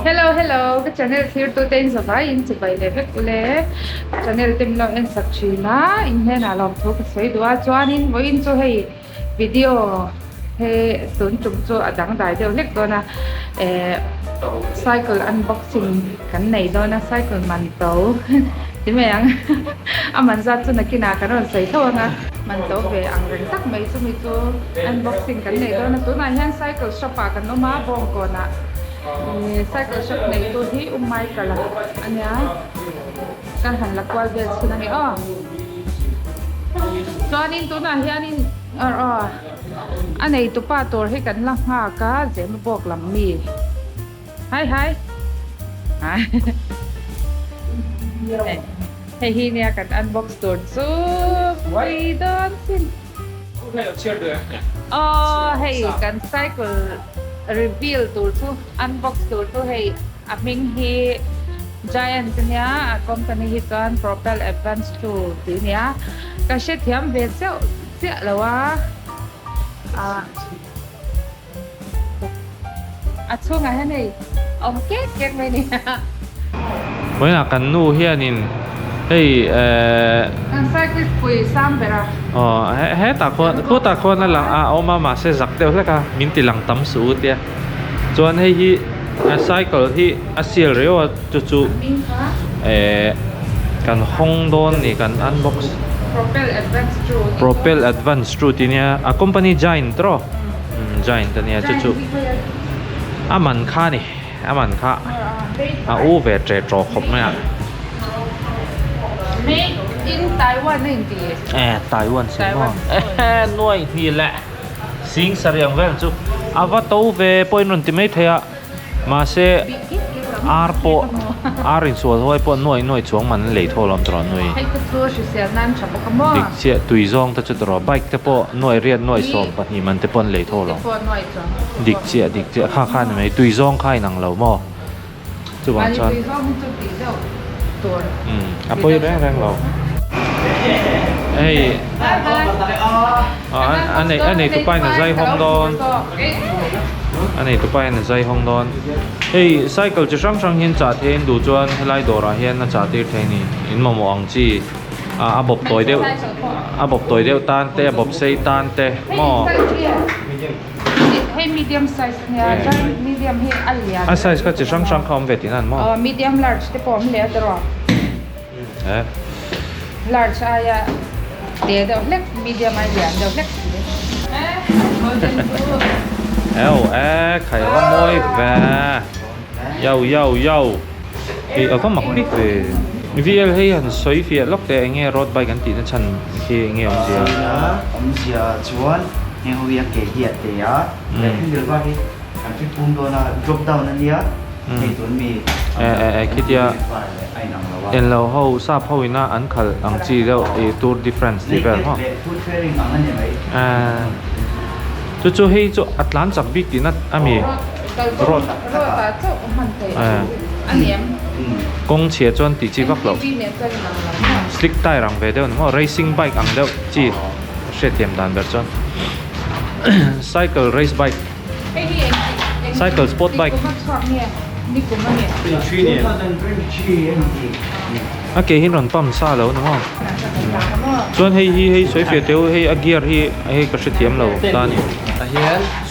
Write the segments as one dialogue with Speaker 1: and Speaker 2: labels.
Speaker 1: Hello hello ka channel thlir tu te in zavai in chibai leh vek ule channel te min lo en sak thin a in hnenah lawmthu ka sawi duh a chuanin vawiin chu hei video he tun tum chu a dangdai deuh hlek dawn a eh cycle unboxing kan nei dawn a cycle man to ti mai ang a man zat chu nakinah kan rawn sawi tho ang a man to ve ang reng tak mai chumi chu unboxing kan nei dawn a tunah hian cycle shop ah kan awm a bawngkawnah ih cycle shop neitu hi u Michael a ania. Kan han la kual vel chhin a ni aw. Chuanin tunah hianin aw aw a neitupa tur hi kan la nghak a zema bawk lam mi. Hai hai hei hi nia kan unbox tur chu pui dawn sin. Aw hei kan cycle reveal tur chu unbox tur chu hei. A hming hi Giant a nia, a company hi chuan Propel Advance 2 tih a nia. Ka hrethiam ve chauh chiah lo a, ah a chhungah hian hei a awm kek kek mai a ni.
Speaker 2: Vawiinah kan nu hianin hei eh.
Speaker 1: Kan cyclist pui sang ber a.
Speaker 2: Aw hetah khuan khutah khuan a lang a awm a mahse zak deuh hlek a min ti lang tam suh u tia. Chuan hei hi a cycle hi a sial riau a chu chu eh kan hawng dawn ni kan unbox
Speaker 1: Propel Advance 2
Speaker 2: Propel Advance 2 tih nia a company Giant tawh Giant a nia chu chu a man kha a ni a man kha a u ve ṭe ṭawh khawp mai a.
Speaker 1: Made in Taiwan a inti.
Speaker 2: Eh Taiwan si maw eh nuai hnih leh. Sing sariang vel chu a va to ve pawh in rawn ti mai thei a mahse ar pawh ar insual huai pawh nuai nuai chuang man an lei thaw lawm tawh nui dik chiah tui zawng te chu tawh bike te pawh nuai riat nuai 12 man te pawh an lei thaw lawm dik chiah dik chiah kha kha a ni mai tui zawng kha a inang lo maw chuvang chuan umm a pawi reng reng lo hei a nei a nei tupa in a zai hawng dawn a nei tupa in a zai hawng dawn hei cycle chi hrang hrang hian chah thei an duh chuan helai dawrah hian a chah tir thei a ni in mamawh ang chi ah a bawp tawi deuh a bawp tawi deuh tan te a bawp sei tan te maw.
Speaker 1: Hei medium size a nia chuan medium hi a lian
Speaker 2: A size kha chi hrang hrang kha awm ve tihna an maw?
Speaker 1: Aw medium large te pawh awm leh a tawrh
Speaker 2: Eh.
Speaker 1: Large aia te deuh hlek medium aia lian deuh hlek si. Eh golden blue.
Speaker 2: Eo eh khai a va mawi ve. Yo yo yo. Hei a va mak bik ve. VL hei han sawi fiah lawk teh enge road bike an tihna chhan khi enge awmzia?
Speaker 3: Awmzia chuan heng ho hi a ke hi a te a, leh handle bar hi kan fit pum dawn a, drop down a nia, hei tun mi
Speaker 2: khitia
Speaker 3: bar leh a inang lo a.
Speaker 2: Enlo ho sap ho ina an khalh ang chi deuh i tour de France tih vel maw?
Speaker 3: Leh foot fairing ang a ni mai.
Speaker 2: Chu chu hei chu a tlan chak bik tihna a mi? Road kawng chhia chuan tih chi vak loh slick tyre ang ve deuh ni maw racing bike ang deuh chi hriatthiam dan ber chuan cycle race bike cycle sport bike a ke hi rawn pump sa lo ni maw chuan hei hi hei sawi fiah teh u hei a gear hi hei ka hrethiam lo ta a ni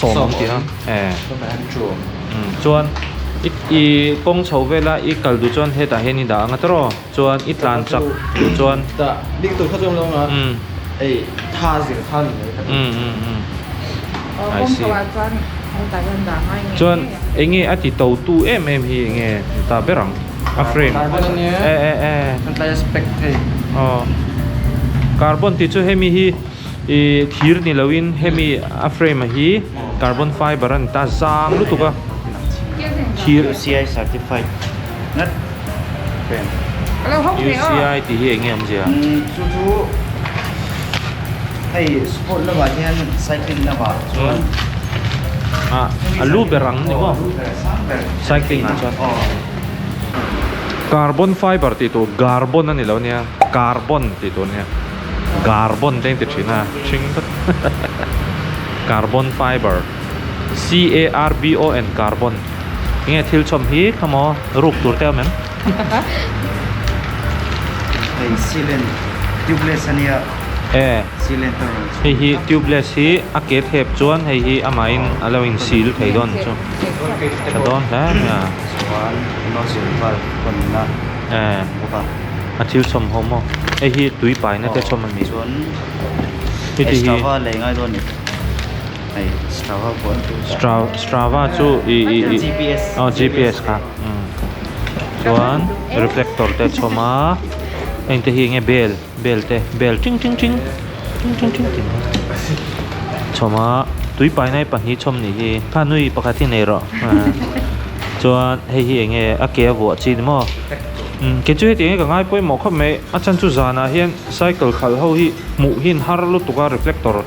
Speaker 2: sawm awm tih a. Eh chuan i i kawng chho vela i kal duh chuan hetah hian i dah ang a tawrh aw chuan i tlan chak duh chuan
Speaker 4: tah bik tur kha chu awm lo ang a ei tha zir kha ni mai kha
Speaker 2: I see chuan eng nge a ti to tu em em hi eng nge ni ta ber ang a frame
Speaker 4: carbon a nia
Speaker 2: eh eh eh
Speaker 4: kan tlai a spec thei
Speaker 2: aw carbon tih chu hemi hi. Ih thir ni loin hemi a frame a hi carbon fiber a ni ta zang lutuk a thir
Speaker 3: UCI certified ngat frame
Speaker 2: UCI tih hi eng nge awmzia
Speaker 3: Chu chu hei sport lamah hian cycling lamah chuan
Speaker 2: ah a lu ber ang ni maw cycling ah chuan carbon fiber tih tur garbon a ni lo nia carbon tih tur nia. Carbon te an ti thin a, hring vek Carbon fiber C A R B O N carbon. Enge thil chhawm hi kha maw ruk tur te a awm em?
Speaker 3: Hei ceiling tubeless a nia.
Speaker 2: E.
Speaker 3: Ceiling te rawn
Speaker 2: Hei hi tubeless hi a ke thep chuan hei hi amahin a lo in sil thei dawn chu. Tha dawn hle mai a.
Speaker 3: Chuan nozzle valve hawnna
Speaker 2: E.
Speaker 3: bawk a.
Speaker 2: A thil chhawm ho maw? Hei hi tui paina te chhawm a ni.
Speaker 3: Chuan
Speaker 2: Heti hi.
Speaker 3: Strava lei ngai dawn a ni. Hei Strava pawh
Speaker 2: Strava chu i i i
Speaker 3: GPS
Speaker 2: aw GPS kha chuan reflector te a chhawm a heng te hi enge bel bel te bel ting ting ting ting ting ting ting chhawm a tui paina hi pahnih chhawm nih hi kha nui pakhat hi nei rawh chuan hei hi enge a ke a vuah chi ni maw kei chu hetiang hi ka ngai pawimawh khawp mai a chhan chu zanah hian cycle khalh ho hi hmuh hi an har lutuk a reflector.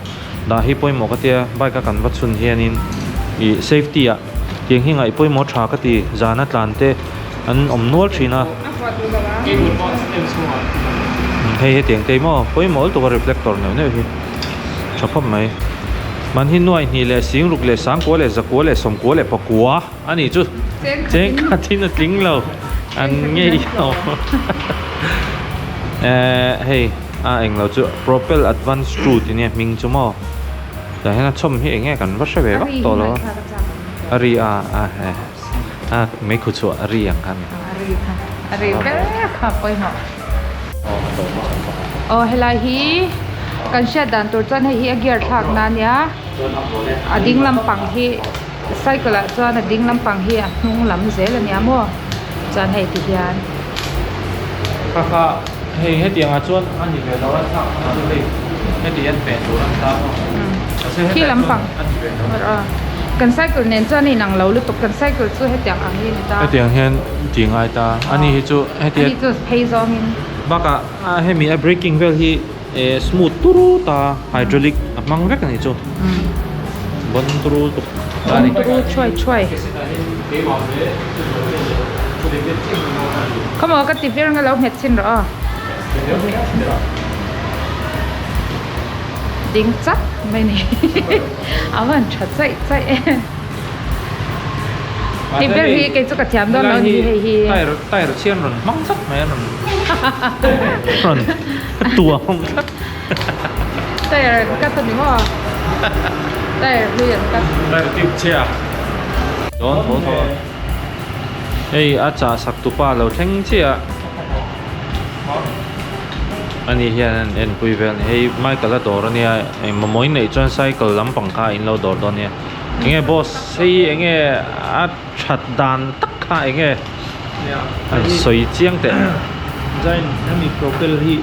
Speaker 2: Dah hi pawimawh ka tia, bike a kan va chhun hianin ih safety ah tiang hi ngaih pawimawh tha ka ti, zana tlan te an awm nual thin a. Hei hetiang te hi maw pawimawh lutuk a reflector neuh neuh hi tha khawp mai. Man hi nuai hnih leh sing ruk leh sangkua leh zakua leh sawmkua leh pakua a nih chu cheng khatin a tling lo an ngei lo eh hei. A englo chu Propel Advance 2 tih nia hming chu maw tah hian a chhawm hi eng nge kan va hre ve vak tawh lo a a ri a a he a meikhu chhuah a ri ang kha a ni.
Speaker 1: A ri kha a ri ber kha pawimawh aw helai hi kan hriat dan tur chuan hei hi a gear thlak na ania a ding lampang hi cycle ah chuan a ding lampang hi a hnung lam zel ania maw chuan hei ti hian.
Speaker 2: Kha kha. Hei hetiang ah chuan a ni ve lo a thlak na chu hei heti hian peh tur an ta maw mahse hetah chuan a ni ve lo
Speaker 1: kan cycle nen chuan a inang lo lutuk kan cycle chu hetiang ang hi a ni ta
Speaker 2: hetiang hian ti ngai ta ani hi chu hetiang
Speaker 1: ani chu phei zawngin
Speaker 2: bakah hemi a braking vel hi eh smooth turu ta hydraulic a hmang vek a ni chu bon turu lutuk
Speaker 1: ta a ni turu thuai thuai khawmaw ka ti vir ang a lo nghet chhin rawh aw ding chak mai ni a van tha chaih chaih e hei ber hi kei chu ka thiam dawn lo a ni hei hi
Speaker 2: tyre chhian rawn hmang tlat mai a rawn rawn tuam tlat
Speaker 1: tyre an cut a ni maw tyre hlui an cut
Speaker 2: tyre tube chhia dawn tho tho a hei a chah sak tupa lo thleng chiah ani hian an enpui vel a ni hei Michael a dawr ania eng mamawh in neih chuan cycle lampang kha in lo dawr dawn nia enge boss hei enge a that dan tak kha enge an sawi chiang teh.
Speaker 5: Giant hemi propel hi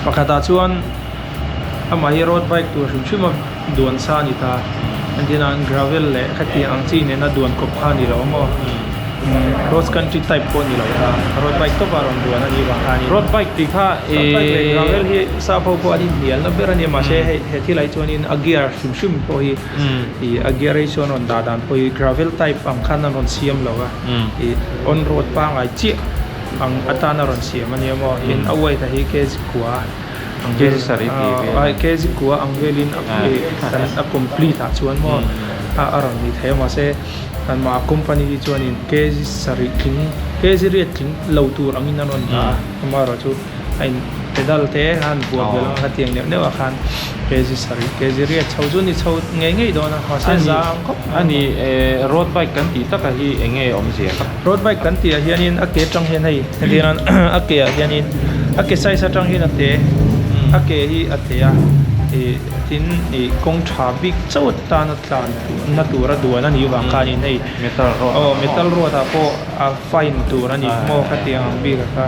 Speaker 5: pakhatah chuan amah hi road bike tur hrim hrim a duan sa a ni ta entirna gravel leh khatiang ang chi nena duan kawp kha a ni lo a maw cross country type pawh a ni lo ta road bike tawp a rawn duan a nih vang kha a ni
Speaker 2: road bike tih kha
Speaker 5: road bike leh gravel hi sap ho pawh an inhnialna ber a ni a mahse hei he thil ah hi chuanin a gear hrim hrim pawh hi ih a gear hi chuan rawn dah dan pawh hi gravel type ang khan an rawn siam lo a ih on road pangai chiah ang atana rawn siam a nia maw tin a weight a hi kg kua ang vel kg kua ang velin a complete ah chuan maw a rawn ni thei a mahse mah company hi chuanin kg sarih tling kg riat tling lo tur angin an rawn dah a amaherawh chu a in pedal te a han buah belh ang khatiang neuh neuh ah khan kg sarih kg riat chho chu ni chho ngei ngei dawn a mahse zang khawp
Speaker 2: mai a ni road bike kan tih takah hi eng nge awmzia tak
Speaker 5: road bike kan tih ah hianin a ke atang hian hei hetiang a ke ah hianin a ke size atang hian a te a ke hi a te a ih tin ih kawng tha bik chauh atana tlan na tura duan a nih vang khanin hei
Speaker 2: metal road
Speaker 5: aw metal road ah pawh a fine tur a ni maw khatiang ang bik a kha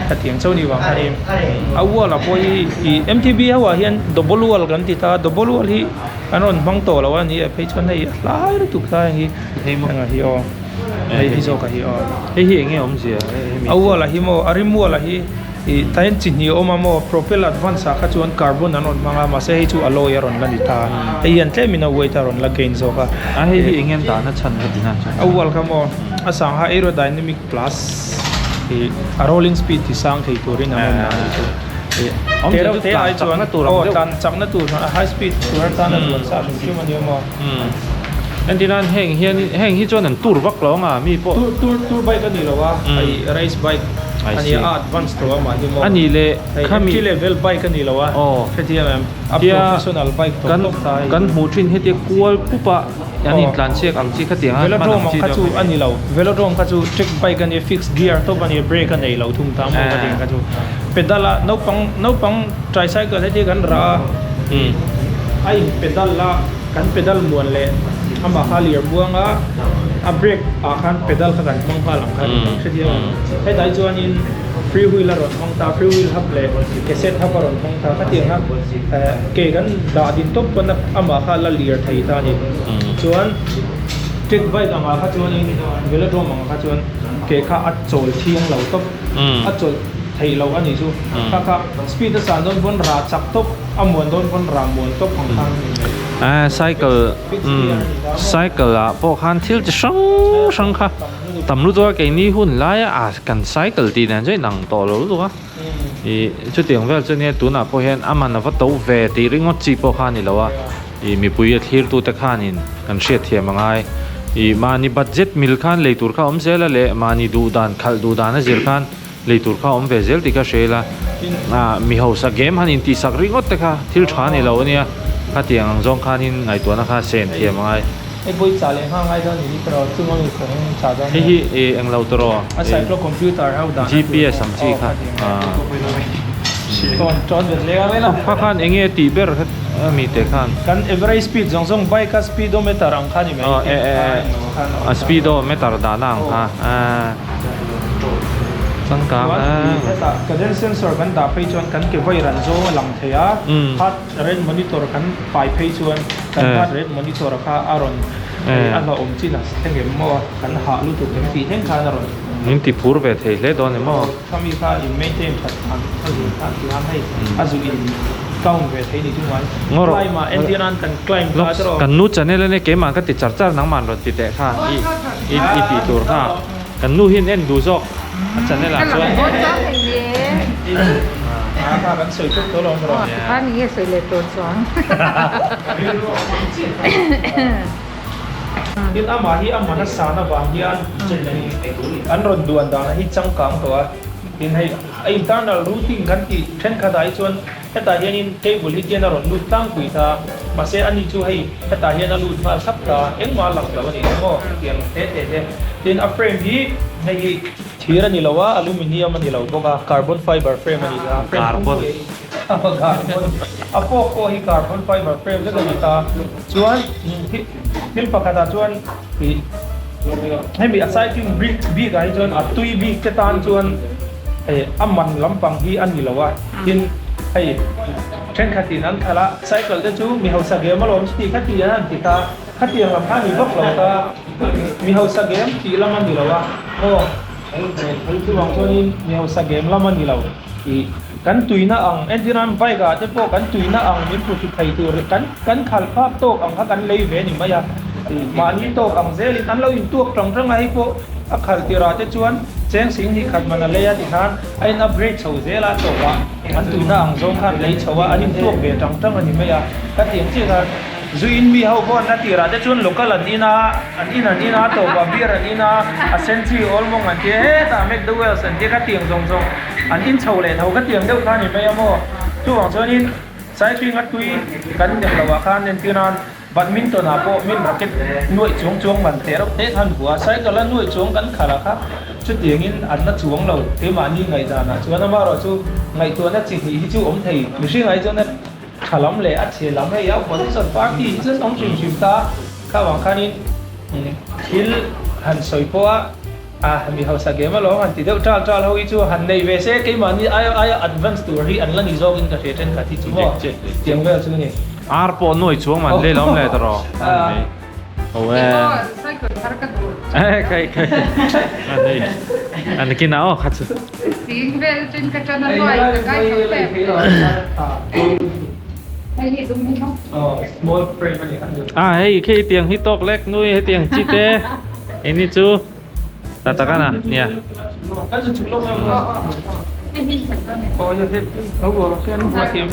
Speaker 5: khatiang chauh ni vang khanin a wall ah pawh hi ih M_T_B ho ah hian double wall kan ti ta double wall hi an rawn hmang tawh lo a ni a phei chuan hei a hlai lutuk hlai ang hi engah hi aw hei hi zawk ah hi aw
Speaker 2: hei hi enge awmzia
Speaker 5: a wall ah hi maw a rim wall ah hi ih tain chi hnih a awm a maw propel advance ah kha chuan carbon an rawn hmang a mahse hei chu alloy a rawn la ni ta hei hian tlem in a weight a rawn la gain zawk a
Speaker 2: a hei hi enge an dahna chhan ka ti na chuan
Speaker 5: a wall kha maw a sang kha aerodynamic plus ih a rolling speed ti sang thei turin an rawn dah a ni chu ih te reuh te ai chuan aw tlan chakna tur a high speed tur atana duan sa hrim hrim a nia maw.
Speaker 2: Entirnan heng hian heng hi chuan an tour vak lo anga mi pawh.
Speaker 5: Tour tour tour bike a ni lo a hei race bike a nia a advance tawh a mahni maw.
Speaker 2: A nih leh
Speaker 5: khami entry level bike a ni lo a hrethiam em a professional bike tawp tawp ta hei.
Speaker 2: Kan hmuh thin hetia kual pup a an intlanchhiak ang chi khatiang a hman ang chi
Speaker 5: Velodrome ang kha chu a ni lo velodrome kha chu track bike a nia fixed gear tawp a nia brake a nei lo thung ta maw khatiang kha chu pedal a naupang naupang tricycle hetia kan rah a a in pedal a. Kan pedal muan leh amah kha lir buang a, a brake ah khan pedal kha kan hmang nghal ang kha ni mai hrethiam ang. Hetah hi chuanin free wheel a rawn hmang ta, free wheel hub leh cassette hub a rawn hmang ta, khatiang a ke kan dah din tawp pawn amah kha la lir thei ta a ni. Chuan track bike angah kha chuanin velodrome angah kha chuan ke kha a chawl thiang lo tawp, a chawlh theih loh a nih chu. Kha kha speed a san dawn pawn rah chak tawp. A muan dawn pawn rah muan tawp ang khan a ni mai.
Speaker 2: Eh cycle umm cycle ah pawh khan thil chi hrang hrang kha tam lutuk a keini hun laia ah kan cycle tih dan chu a inang tawh lo lutuk a ih chutiang vel chu nia tunah pawh hian a man a va to ve tih ringawt chi pawh kha a ni lo a ih mipui a thlir tu te khanin kan hriatthiam a ngai ih mahni budget mil khan lei tur kha a awm zel a leh mahni duh dan khalh duh dan a zir khan. Lei tur kha awm ve zel tih ka hre ila, mi hausa game han intihsak ringawt te kha thil tha a ni lo ania, khatiang ang zawng khanin ngaihtuahna kha sen thiam a ngai.
Speaker 5: Hei bawi chah leh nghal ngai dawn ni tiraw chung ami kawng chah dawn
Speaker 2: Hei hi eng lo tiraw?
Speaker 5: A cyclo computer ho dan
Speaker 2: GPS ang chi kha.
Speaker 5: Tawn tawn ve hle a
Speaker 2: la. Kha khan enge tih ber ami te khan?
Speaker 5: Kan average speed zawng zawng bike a speedometer ang kha ni mai.
Speaker 2: Aw e e a speedometer dahna ang kha. Changkang
Speaker 5: a. Hetah cadence sensor kan dah phei chuan kan ke vawi ran zawng a lang thei a, heart rate monitor kan pai phei chuan kan heart rate monitor kha a rawn a hlauhawm chin a thleng em maw a, kan hah lutuk em tih thleng khan a rawn.
Speaker 2: Min ti phur ve thei hle dawn em maw?
Speaker 5: Khami kha in maintain that khan a zir khan ti khan hei a zu in count ve thei ni chu mai. Climb ah entir nan kan climb kha tiraw.
Speaker 2: Kan nu channel ania keimah ka ti char char nangmah rawn ti teh kha i i tih tur kha kan nu hian en duh zawk a channel ah chuan.
Speaker 5: A kha kan sawi tawp tawh lo ang rawh.
Speaker 1: Khan nge sawi leh tur chuang.
Speaker 5: Tin amah hi a man a san avang hian an rawn duan danah hi changkang tawh a, tin hei a internal routing kan tih thenkhatah hi chuan hetah hianin cable hi tian a rawn lut tlangpui ta, mahse ani chu hei hetah hian a lut nghal thlap ta, engmah a lang lo a ni ang maw tiang te te te. Tin a frame hi hei hi thir a ni lo a, aluminium a ni lo bawk a, carbon fiber frame a ni ta, frame pumpuia hi. A fork pawh hi carbon fiber frame vek a ni ta. Chuan thil pakhatah chuan ih hemi a cycling bik bikah hi chuan a tui bik te tan chuan hei a man lampang hi a ni lo a. Tin hei thenkhatin an khalh a, cycle te chu mi hausa game alawm chuti kha ti an han ti ta. Khatiang lam kha a ni vak lo ta. Mi hausa game tih lam a ni lo a. Aw chuvang chuanin mi hausa game lam a ni lo. Ih kan tuina ang entirnan bike ah te pawh kan tuina ang min hmu thut thei tur kan kan khal phak tawk ang kha kan lei ve ni mai a ih mahni tawk ang zelin an lo intuak tang tang a hei pawh a khal tirah te chuan cheng sing hi khat man a lei a tikhan a in upgrade chho zel a tawpah an tuina ang zawng khan lei chho a an intuak ve tang tang a ni mai a ka ti ang chiah khan Zu in mi ho pawh an la tirah te chuan local an in a, an in an in a, tawpah beer an in a, a sen chi awl mawng an tia hetah McDowell's an tia kha tiang zawng zawng an in chho leh tho kha tiang deuh kha a ni mai a maw. Chuvang chuanin cycling a tui kan nem loh ah khan entir nan badminton ah pawh min racket nuaih chuang chuang man teh reuh teh khan hmu a, cycle a nuaih chuang kan khalh ah kha chutiangin an la chuang lo keimahni ngaihdan ah chuan amaherawhchu ngaihtuahna chi hnih hi chu awm thei mihring ah hi chuan a Tha lam leh a chhe lam hei a opposition party hi chuan awm hrim hrim ta kha vang khanin thil han sawi pawh a ah mi hausa game alawm han ti deuh tal tal ho hi chu han nei ve se keimahni aia aia advance tur hi an la ni zawkin ka hria thenkhat hi chu maw tiang vel chu ni.
Speaker 2: Ar pawh nuai chuang man leh lawm le tawh rawh. Ho e.
Speaker 1: Cycle thar ka duh.
Speaker 2: Eh kai kai. Ani. Ani kina aw kha chu.
Speaker 1: Sing vel chin ka chan a nuai ka kai chho pek. Hei hi dum hi maw?
Speaker 5: Oh, small frame ani khan.
Speaker 2: Ah hei khi tiang hi tok lek nui he tiang chi te. Ini chu ta ta kana nia.
Speaker 5: Kan chu chuk lo ma. Oh, ya he. Oh, khian ma thiam.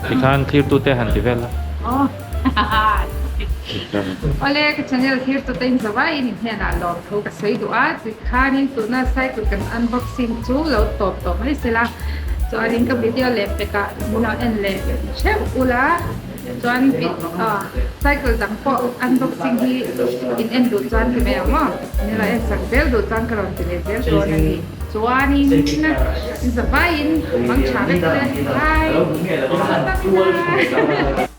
Speaker 2: Tikhan thlir tu te han ti vel la.
Speaker 1: Awle ka channel thlir tute in zavaiin in hnenah lawmthu ka sawi duh a, tikhanin tuna cycle kan unboxing chu lo tawp tawh mai sela, chuanin ka video leh pekah min lo en leh theuh ula, chuan cycle dang pawh unboxing hi in en duh chuan ti mai ang maw, min lo en sak zel duh chuan ka rawn ti leh zel dawn a ni. Chuanin in zavaiin mang tha vek ule, bye!